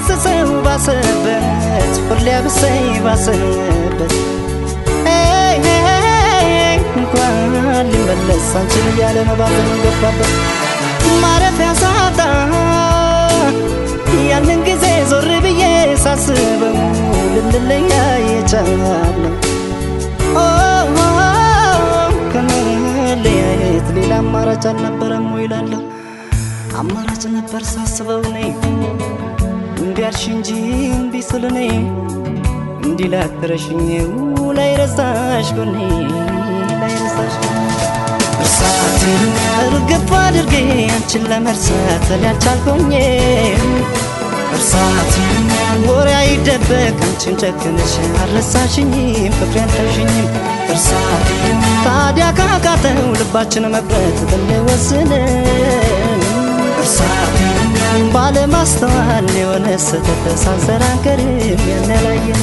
ሊገስጸው ባሰበት፣ ሁሌ አብሰኝ ባሰበት፣ እንኳን ሊመለስ አንቺን እያለ ነው ባዘኑ ገባበት። ማረፊያ ሳጣ ያንን ጊዜ ዞር ብዬ ሳስበው ልንለያ የቻልነው ከመለያየት ሌላ አማራጭ አልነበረም ወይ እላለሁ። አማራጭ ነበር ሳስበው እኔ፣ እምቢ አልሽ እንጂ እምቢ ስል እኔ እንዲህ ላትረሽኝ ላይረሳሽ ጎኔ ላይረሳሽ እርሳት እርግፍ አድርጌ አንቺን ለመርሳት ያልቻልኩኝ እርሳት ወሬ አይደበቅ አንቺን ጨክነሽ አልረሳሽኝም፣ ፍቅሬ አልተውሽኝም። እርሳት ታዲያ ካቃተው ልባችን መቁረጥ ብንወስን፣ እርሳት ባለማስተዋል የሆነ ስህተት ሳንሰራ አንቀርም ያን ያላየን።